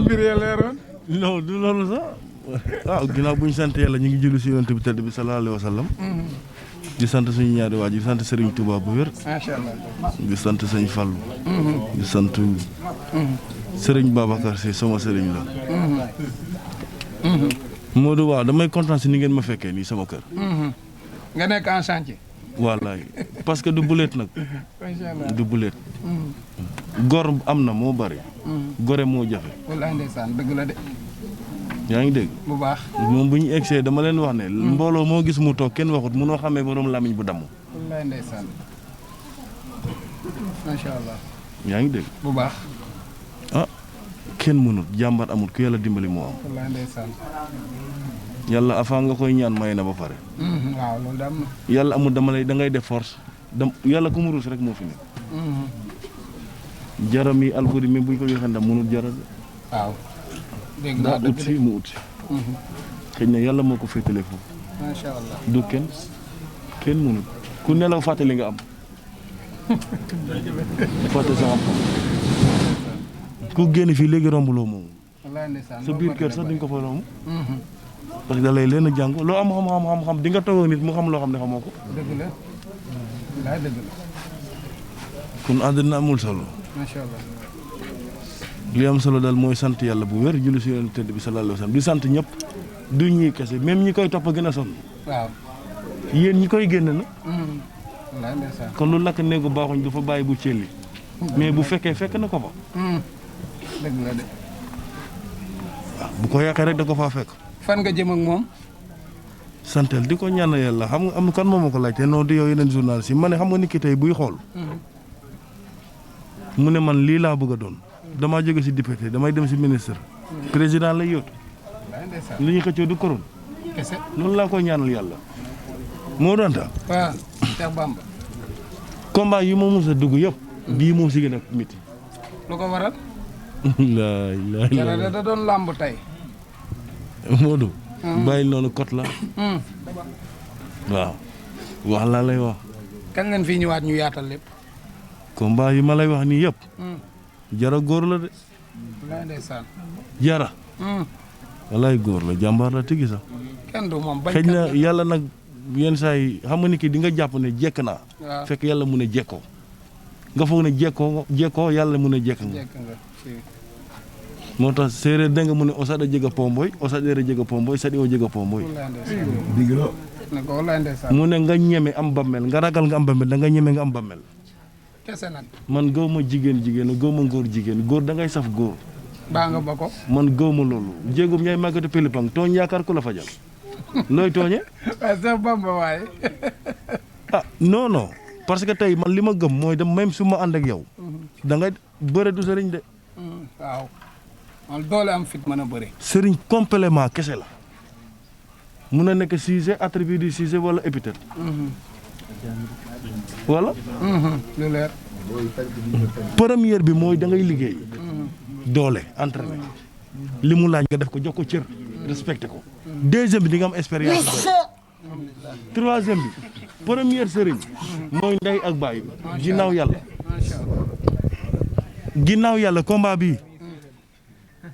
mbir ya leeroon. non du loolu sax waaw ginnaaw bu ñu sant yàlla ñu ngi julli si yonent bi tedd bi sallallahu alayhi wa sallam. di sant suñu ñaari waajur di sant Serigne Touba bu wér. macha allah. di sant sëñ Fallou. di sant Serigne Babacar si sama Serigne la. Modou waaw damay kontaan si ni ngeen ma fekkee nii sama kër. nga nekk en chantier. wallaay parce que du buleet nag. macha allah du buleet. gor am na moo bari. gore moo jafe. wallaahi ndeysaan dëgg la de. yaa ngi dégg. bu baax. moom bu ñu egsee dama leen wax ne. mbooloo moo gis mu toog kenn waxut munoo xamee borom làmmiñ bu damm. wallaahi ndeysaan. macha allah. yaa ngi dégg. bu baax. ah kenn mënut jàmbar amul ku yàlla dimbali moo am. wallaahi ndeysaan. yàlla afaa nga koy ñaan may na ba pare. waaw loolu de am na. yàlla amul dama lay da ngay def force yàlla ku mu ruus rek moo fi nekk. jaram yi Alboury mi buñ ko joxee ndam mënut jara de. waaw. dégg naa daa ut si mu ut si. xëy na yàlla moo ko féetale foofu. macha allah. du kenn mënut ku nelaw fàtte li nga am. fàtte sa xam-xam. ku génn fii léegi rombuloo moom. wallaahi ndeysaan. sa biir kër sax duñ ko fa romb. parce que da lay leen a jàng loo am xam-xam di nga toog ak nit mu xam loo xam ne xamoo ko. dëgg la. wallaahi dëgg la. kon àddina amul solo. macha allah. li am solo daal mooy sant yàlla bu wér julli si yonent tëdd bi sallallahu alayhi wa sallam di sant ñëpp du ñuy kese même ñi koy topp a gën a sonn. waaw. yéen ñi koy génn na. wallaahi ndeysaan. kon lu lakk néegu baaxuñ du fa bàyyi bu celli mais bu fekkee fekk na ko fa. dëgg la de. waaw bu ko yàqee rek da ko faa fekk. fan nga jëm ak moom. santel di ko ñaan yàlla xam nga am kan moo ma ko laajte non di yow yeneen journaliste yi ma ne xam nga nit ki tey buy xool. mu ne man lii laa bëgg a doon. damaa jóge si député damay dem si ministre. président lay yóotu. li ñuy xëccoo du koron. kese. loolu laa koy ñaanal yàlla. moo doon ta. waaw. Cheikh Bamba. combat yi ma mus a dugg yëpp. bii moo si gën a métti. lu ko waral. laay da doon làmb tey. Modou. bàyyi noonu kot la. waaw. wax laa lay wax. kañ ngeen fii ñëwaat ñu yaatal lépp. combat yi ma lay wax nii yëpp. jara góor la de. wallaahi ndeysaan. jara. walaay góor la jàmbaar la tigi sax. kenn du moom bañ. xëy na yàlla nag yenn saa yi xam nga ni ki di nga jàpp ne jekk naa. waaw fekk yàlla mun a jekkoo. nga foog ne jekkoo yàlla mun a jekk nga. jekk nga moo tax séeréer da nga mu ne o saɗa jega pomboy o saɗeere jega pomboy saɗi o jega pomboy. wallaahi ndeysaan. digg la. ne ko wallaahi ndeysaan. mu ne nga ñeme am bammel nga ragal nga am bammel da nga ñeme nga am bammel. kese nag. man gaw ma jigéen gaw ma góor da ngay saf góor. baa nga ba ko. man gaw ma loolu jéegum ñaay màggatu pilipang tooñ yaakaar ku la fajal looy tooñe. waaye Cheikh Bamba waaye. ah non parce que tey man li ma gëm mooy dem même su ma ànd ak yow. da ngay bëre du sëriñ de. waaw. man doole am fit mën a bëre. sëriñ complément kese la. mun na nekk sujet attribut du sujet wala épithète. voilà. lu leer. première bi mooy da ngay liggéey. doole entraîné li mu laaj nga def ko jox ko cër respecté ko. deuxième bi di nga am expérience. troisième bi première sëriñ mooy ndey ak baay ginnaaw yàlla. ginnaaw yàlla combat bi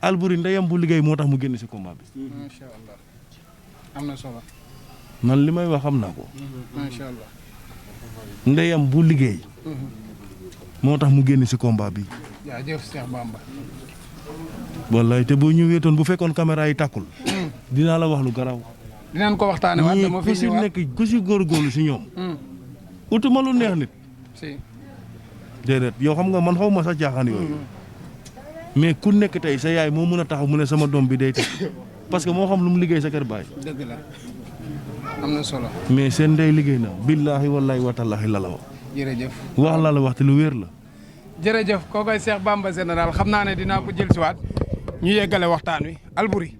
Alboury ndeyam bu liggéey moo tax mu génn si combat bi. macha allah. am na solo. man li may wax xam naa ko. macha allah. ndeyam bu liggéey. moo tax mu génn si combat bi. jaajëf Cheikh Bamba. wallaay te boo ñu wéetoon bu fekkoon caméra yi tàkkul. dinaa la wax lu garaaw. dinañ ko waxtaanee waat dama fi ku si ñëwaat nekk ku si góorgóorlu si ñoom. utuma lu neex nit. si. déedéet yow xam nga man xaw ma sax jaaxaan yooyu. mais ku nekk tey sa yaay moo mun a taxaw mu ne sama doom bi day teg parce que moo xam lu mu liggéey sa kër baay. dëgg la. am na solo. mais seen ndey liggéey na billaahi wallaahi watallaahi la la wax. jërëjëf. wax la la wax te lu wér la. jërëjëf kookoy Cheikh Bamba général xam naa ne dinaa ko jël si waat ñu yeggale waxtaan wi Alboury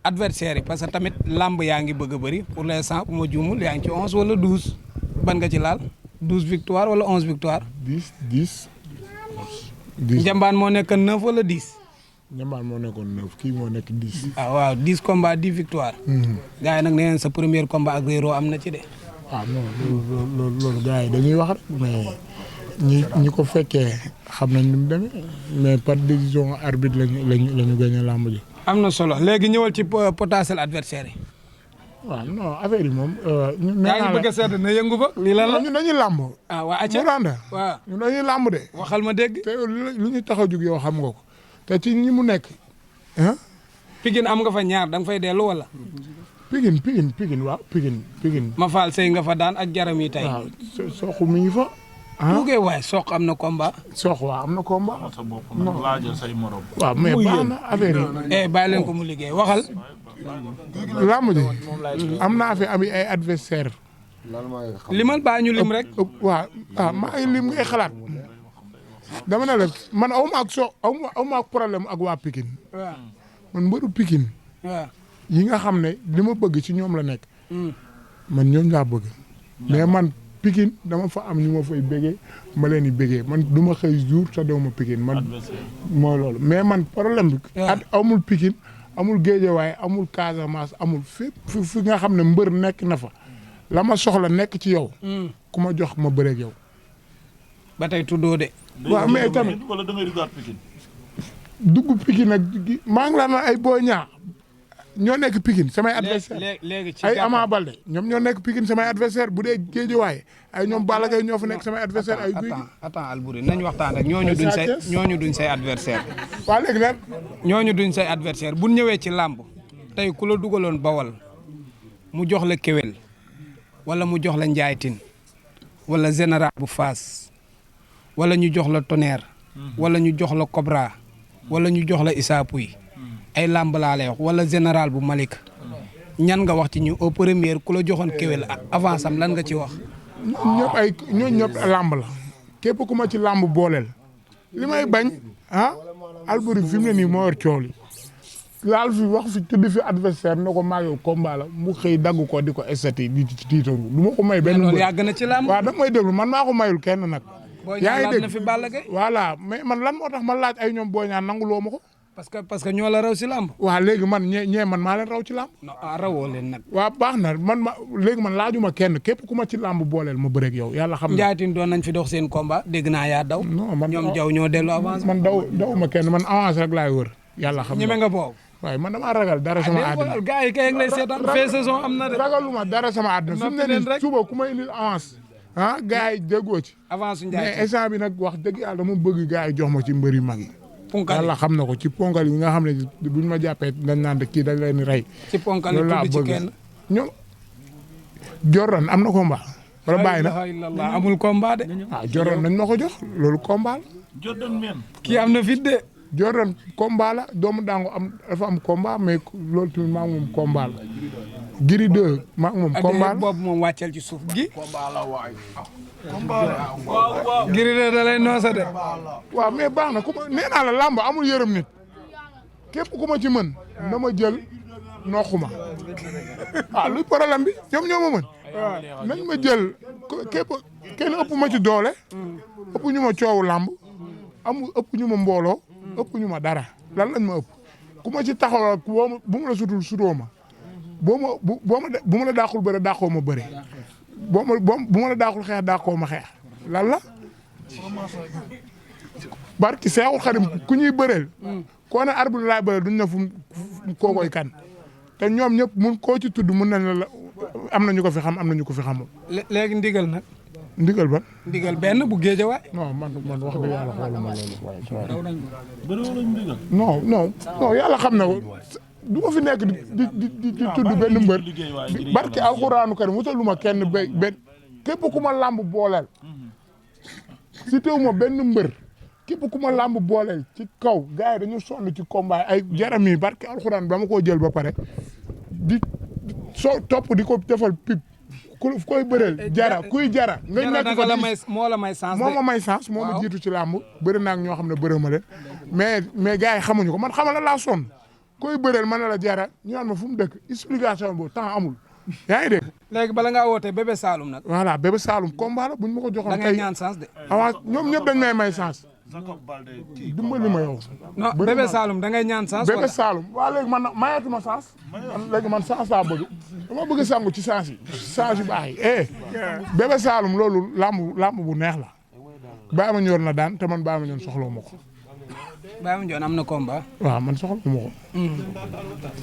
adversaire yi parce que tamit lamb yaa ngi bëgg a bëri pour l'instant bu ma juumul yaa ngi ci 11 wala 12 ban nga ci laal 12 victoire wala 11 victoire. 10. Njambaan moo nekk 9 wala 10. Njambaan moo nekkoon 9 kii moo nekk 10. ah waaw 10 combats 10 victoire. gars yi nag nee nañ sa premier combat ak Réro am na ci de. ah non loolu gars yi dañuy wax rek mais ñi ko fekkee xam nañ ni mu demee mais par décision arbitre lañu gagné làmb ji. am na solo léegi ñëwal ci potentiel adversaire yi. waaw non affaire yi moom. yaa ngi bëgg a seet na yëngu ba lii lan la ñun dañuy làmb. waa acca waaw ñun dañuy làmb de. waxal ma dégg. te lu ñu tax a jug yow xam nga ko te ci ñi mu nekk. Pikine am nga fa ñaar da nga fay dellu wala. Pikine waaw Pikine. ma faal sëy nga fa daan ak jaram yi tey. waaw soxu mi ngi fa. buggee waaye soq am na combat. sox waaw am na combat. non laajal say morom. waaw mais baax na affaire yi. bàyyi leen ko mu liggéey waxal. làmb ji am naa fi ami ay adversaire limal baa ñu lim rek. waaw maa ngi lim ngay xalaat dama ne la man aw ma ak problème ak waa Pikine. waaw man mbëru Pikine. waaw yi nga xam ne li ma bëgg ci ñoom la nekk. man ñoom laa bëgg. mais man Pikine dama fa am ñu ma fay bégee ma leen di bégee man du ma xëy jour te doo ma Pikine man. mooy loolu mais man problème bi. amul Pikine amul Géejawaay amul Casamance amul fépp fi nga xam ne mbër nekk na fa la ma soxla nekk ci yow. ku ma jox ma bëreeg yow. ba tey tuddoo de. waaw mais tamit wala da ngay duggaat Pikine. dugg Pikine nag maa ngi la naan ay Boy Niang ñoo nekk Pikine samay adversaire léegi ci ay Ama Baldé ñoom ñoo nekk Pikine samay adversaire bu dee Géejawaay ay ñoom Balla Gaye ñoo fa nekk samay adversaire ay Gouye Gui. attends Alboury nañ waxtaan rek ñooñu duñ say adversaire. waaw léegi nag. ñooñu duñ say adversaire bu ñëwee ci làmb tey ku la dugaloon Bawol mu jox la Kewel wala mu jox la Njaay Tine wala Général bu Faas wala ñu jox la Tonnerre wala ñu jox la Cobra wala ñu jox la Issa Pouye ay làmb laa lay wax wala Général bu Malick ñan nga wax ci ñu au premier ku la joxoon Kewel avance am lan nga ci wax. ñooñu ñëpp làmb la képp ku ma ci làmb booleel li may bañ Alboury fi mu ne nii moo yor coow li laal fi wax fi tudd fi adversaire ne ko maa yow combat la mu xëy dagg ko di ko estati di ci tiitaru du ma ko may benn loolu yàgg na ci làmb. waaw da may déglu man maa ko mayul kenn nag. yaa ngi dégg na fi Balla Gaye. voilà mais man lan moo tax ma laaj ay ñoom Boy Niang nanguloo ma ko. parce que ñoo la raw si làmb. waaw léegi man ñee man maa leen raw ci làmb. non rawoo leen nag. waaw baax na léegi man laajuma kenn képp ku ma ci làmb booleel ma bëreeg yow yàlla xam na. Njaay Tine doon nañ fi dox seen combat dégg naa yaa daw. non man ñoom jaw ñoo dellu avance. man daw ma kenn man avance rek laay wër. yàlla xam na ñeme nga boobu. waaye man damaa ragal dara sama àddina. gars yi kay lay seetaan fin saison am na de. ragaluma dara sama àddina fi mu ne nii suba ku may indil avance. gars yi déggoo ci. avance su Njaay mais instant bi nag wax dëgg yàlla dama bëgg gars yi jox ma ci mbëri mag yi. ponkal yàlla xam na ko ci ponkal yi nga xam ne buñ ma jàppee dañ naan de kii dañ leen di rey. ci ponkal yi tudd ci kenn. ñoom Jordan am na combat. wala bàyyi na amul combat de. Jordan nañ ma ko jox loolu combat la. Jordan men. kii am na fit de. Jordan combat la doomu daango dafa am combat mais loolu tamit maa ngi moom combat la. Giri 2 maa ngi moom combat la boobu moom wàcceel ci suuf gi. combat la waay. Giri 2 da lay noosa de. waaw mais baax na nee naa la làmb amul yërëm nit képp ku ma ci mën na ma jël noquma luy problème bi ñoom ñoo ma mën. nañ ma jël kenn ëpp ma ci doole. ëpp ñu ma coowu làmb ëpp ñu ma mbooloo. ëpp ñu ma dara lan lañ ma ëpp ku ma ci taxawal bu ma la sutul sutoo ma bu ma la dàqul bëre dàqoo ma bëre bu ma la dàqul xeex dàqoo ma xeex lan la. barki Seexul Xadim ku ñuy bëreel. koo ne arbitre laay bëreel duñ ne fu kookoy kan te ñoom ñëpp mun koo ci tudd mun nañ la am na ñu ko fi xam am na ñu ko fi xamul. léegi ndigal nag. ndigal ba. ndigal benn bu Géejawaay. non man wax dëgg yàlla xooluma loolu waaye. non yàlla xam na ko du ma fi nekk di tudd benn mbër. barki alxuraanu karim wutaluma kenn benn képp ku ma làmb booleel. si teew ma benn mbër. képp ku ma làmb booleel ci kaw gars yi dañu sonn ci combat ay jaram yi barki alxuraan ba ma koo jël ba pare topp di ko defal pip. ku koy bëreel jara kuy jara. nga nekk ko moo la may sens moo ma may sens moo ma jiitu ci làmb bëri naa ak ñoo xam ne bëri ma leen mais gars yi xamuñu ko man xamala laa sonn koy bëreel man la jara ñu naan ma fu mu dëkk explication boobu temps amul yaa ngi dégg. léegi bala ngaa wootee bébé Saloum nag. voilà bébé Saloum combat la buñ ma ko joxoon. da ngay ñaan sens de. avance ñoom ñëpp dañ may sens. dimbali ma yow. non bébé Saloum da ngay ñaan sens. bébé Saloum waaw léegi man mayatuma sens. léegi man sens laa bëgg. dama bëgg sangu ci sens yi. sens yu baax yi bébé Saloum loolu lamb bu neex la. Baye Mandione na daan te man Baye Mandione soxla ma ko. Baye Mandione am na combat. waaw man soxla ma ko.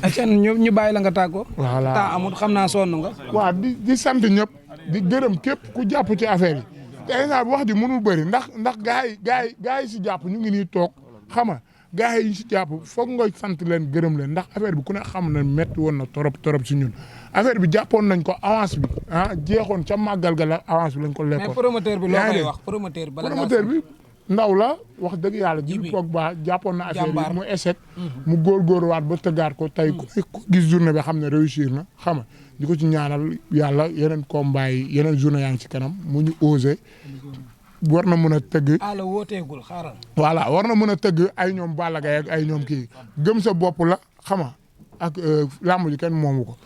acca ñu bàyyi la nga tàggoo. voilà temps amul xam naa sonn nga. waaw di sant ñëpp di gërëm képp ku jàpp ci affaire yi te instant bi wax ji mënul bëri ndax gars yi si jàpp ñu ngi nii toog xam nga gars yi si jàpp foog nga sant leen gërëm leen ndax affaire bi ku ne xam na métti woon na torop si ñun affaire bi jàppoon nañ ko avance bi jeexoon ca màggal ga la avance bi lañ ko lekkoon. mais promoteur bi loo koy wax promoteur bi ndaw la wax dëgg yàlla ji toog ba jàppoon na affaire yi mu échec mu góorgóorluwaat ba tëggaat ko tey ku gis journée bi xam ne réussir na xam nga di ko ci ñaanal yàlla yeneen combat yi yeneen journée yaa ngi ci kanam mu ñu osé war na mën a tëgg. ala wooteegul xaaral. voilà war na mën a tëgg ay ñoom Balla Gaye ak ay ñoom kii gëm sa bopp la xam nga ak làmb ji kenn moomu ko.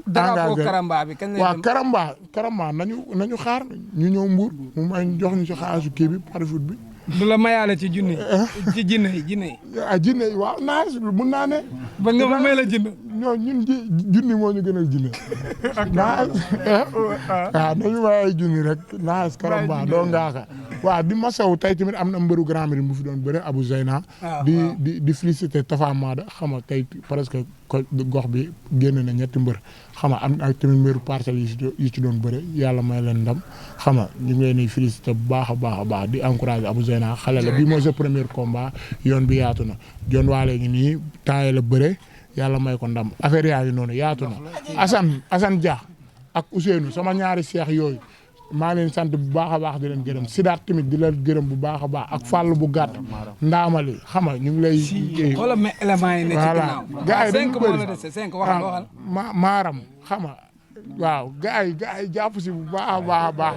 drapeau Karamba bi kañ lay waaw Karamba nañu xaar ñu ñëw Mbour mu may jox ñu si xaalisu kii bi pari foot bi. du la mayaale ci junne ci jinne yi. jinne yi waaw mun naa ne. ba nga ma may la jinne. ñun junni moo ñu gënal jinne. waaw nañu may ay junni rek naas Karamba doo ngaaka. waaw di masaw tey tamit am na mbëru Grand Médine bu fi doon bëre Abou Zeyna. di féliciter Tafa Mada xam nga tey presque gox bi génn na ñetti mbër xam nga am na tamit mbëru Parcelles yi ci doon bëre yàlla may leen ndam xam nga ñu ngi leen di féliciter bu baax a baax di encourager Abou Zeyna xale la bii mooy sa premier combat yoon bi yaatu na John Waale ngi nii temps la bëre yàlla may ko ndam affaire yaa ngi noonu yaatu na Assane Dia ak Ousseynou sama ñaari seex yooyu maa leen sant bu baax a baax di leen gërëm Sidaat tamit di leen gërëm bu baax a baax ak Fàll bu gàtt ndaamali xam nga ñu ngi lay. xoolal mais éléments yi ne ci ginnaaw. gars yi dañu bëri 5 waxal. maaram xam nga waaw gars yi jàpp si bu baax a baax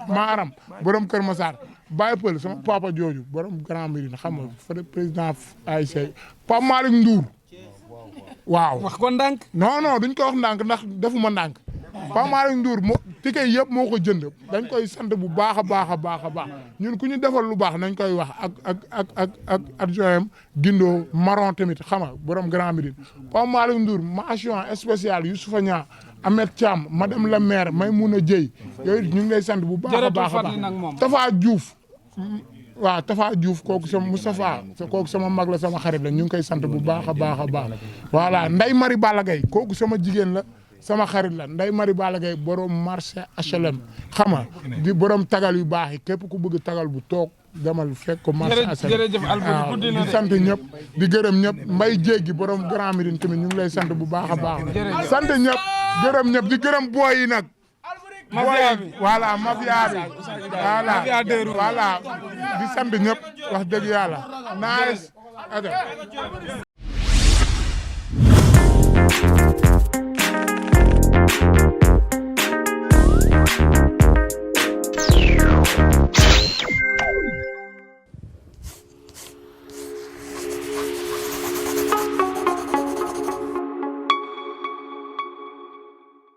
maaram borom Kër Massar Baye Pël sama papa jooju borom Grand Médine xam nga président AIC Pape Malick Ndour waaw. wax ko ndànk. non duñ ko wax ndànk ndax defuma ndànk Pape Malick Ndour ticket yëpp moo ko jënd dañ koy sant bu baax a baax ñun ku ñu defal lu baax nañ koy wax ak adjoint Gindo Maron tamit xam nga borom Grand Médine Pape Malick Ndour mention spéciale Youssoufa Niang Ahmed Thiam madame la maire Maymouna Dieye yooyu ñu ngi lay sant bu baax a baax Tafa Diouf waaw Tafa Diouf kooku sama Moustapha kooku sama mag la sama xarit la ñu ngi koy sant bu baax a baax voilà Ndeye Marie Balla Gaye kooku sama jigéen la sama xarit la Ndeye Marie Balla Gaye borom marché HLM xam nga di borom tagal yu baax yi képp ku bëgg tagal bu toog demal fekk ko marché HLM jërëjëf Alboury guddi na di sant ñëpp di gërëm ñëpp Mbaye Jéggi borom Grand Médine tamit ñu ngi lay sant bu baax a baax sant ñëpp gërëm ñëpp di gërëm booy yi nag mafia bi voilà mafia bi voilà di sant ñëpp wax dëgg yàlla nice